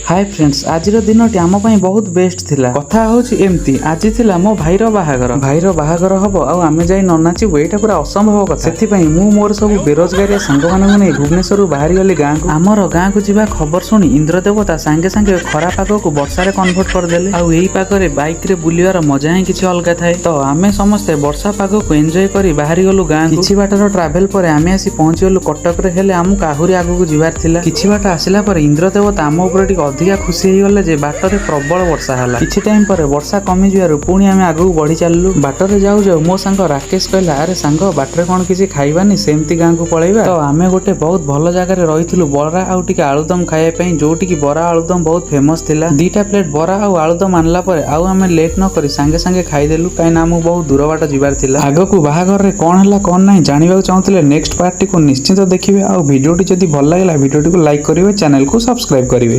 ହାଏ friends, ଆଜିର ଦିନଟି ଆମ ପାଇଁ ବହୁତ ବେଷ୍ଟ ଥିଲା। କଥା ହଉଛି ଏମିତି, ଆଜି ଥିଲା ମୋ ଭାଇର ବାହାଘର। ଭାଇର ବାହାଘର ହବ ଆଉ ଆମେ ଯାଇ ନ ନାଚିବୁ, ଏଇଟା ପୁରା ଅସମ୍ଭବ କଥା। ସେଥିପାଇଁ ମୁଁ ମୋର ସବୁ ବେରୋଜଗାରିଆ ସାଙ୍ଗମାନଙ୍କୁ ନେଇ ଭୁବନେଶ୍ୱରରୁ ବାହାରି ଗଲି ଗାଁକୁ। ଆମର ଗାଁକୁ ଯିବା ଖବର ଶୁଣି ଇନ୍ଦ୍ର ଦେବତା ସାଙ୍ଗେ ସାଙ୍ଗେ ଖରା ପାଗକୁ ବର୍ଷାରେ କନଭର୍ଟ କରିଦେଲେ। ଆଉ ଏଇ ପାଗରେ ବାଇକରେ ବୁଲିବାର ମଜା ହିଁ କିଛି ଅଲଗା ଥାଏ। ତ ଆମେ ସମସ୍ତେ ବର୍ଷା ପାଗକୁ ଏନ୍ଜୟ କରି ବାହାରି ଗଲୁ ଗାଁକୁ। କିଛି ବାଟର ଟ୍ରାଭେଲ ପରେ ଆମେ ଆସି ପହଞ୍ଚିଗଲୁ କଟକରେ। ହେଲେ ଆମକୁ ଆହୁରି ଆଗକୁ ଯିବାର ଥିଲା। କିଛି ବାଟ ଆସିଲା ପରେ ଇନ୍ଦ୍ର ଦେବତା ଆମ ଉପରେ ଟିକେ ଅଧିକା ଖୁସି ହେଇଗଲେ ଯେ ବାଟରେ ପ୍ରବଳ ବର୍ଷା ହେଲା। କିଛି ଟାଇମ ପରେ ବର୍ଷା କମିଯିବାରୁ ପୁଣି ଆମେ ଆଗକୁ ବଢି ଚାଲିଲୁ। ବାଟରେ ଯାଉ ଯାଉ ମୋ ସାଙ୍ଗ ରାକେଶ କହିଲା, "ଆରେ ସାଙ୍ଗ, ବାଟରେ କଣ କିଛି ଖାଇବାନି, ସେମିତି ଗାଁକୁ ପଳେଇବା?" ତ ଆମେ ଗୋଟେ ବହୁତ ଭଲ ଜାଗାରେ ରହିଥିଲୁ ବରା ଆଉ ଟିକେ ଆଳୁଦମ ଖାଇବା ପାଇଁ, ଯୋଉଠିକି ବରା ଆଳୁଦମ ବହୁତ ଫେମସ ଥିଲା। 2ଟା ପ୍ଲେଟ ବରା ଆଉ ଆଳୁଦମ ଆଣିଲା ପରେ ଆଉ ଆମେ ଲେଟ୍ ନ କରି ସାଙ୍ଗେ ସାଙ୍ଗେ ଖାଇଦେଲୁ, କାହିଁକିନା ଆମକୁ ବହୁତ ଦୂର ବାଟ ଯିବାର ଥିଲା। ଆଗକୁ ବାହାଘରରେ କଣ ହେଲା କଣ ନାହିଁ ଜାଣିବାକୁ ଚାହୁଁଥିଲେ ନେକ୍ସଟ ପାର୍ଟଟିକୁ ନିଶ୍ଚିତ ଦେଖିବେ। ଆଉ ଭିଡ଼ିଓଟି ଯଦି ଭଲ ଲାଗିଲା, ଭିଡ଼ିଓଟିକୁ ଲାଇକ୍ କରିବେ, ଚ୍ୟାନେଲକୁ ସବସ୍କ୍ରାଇବ କରିବେ।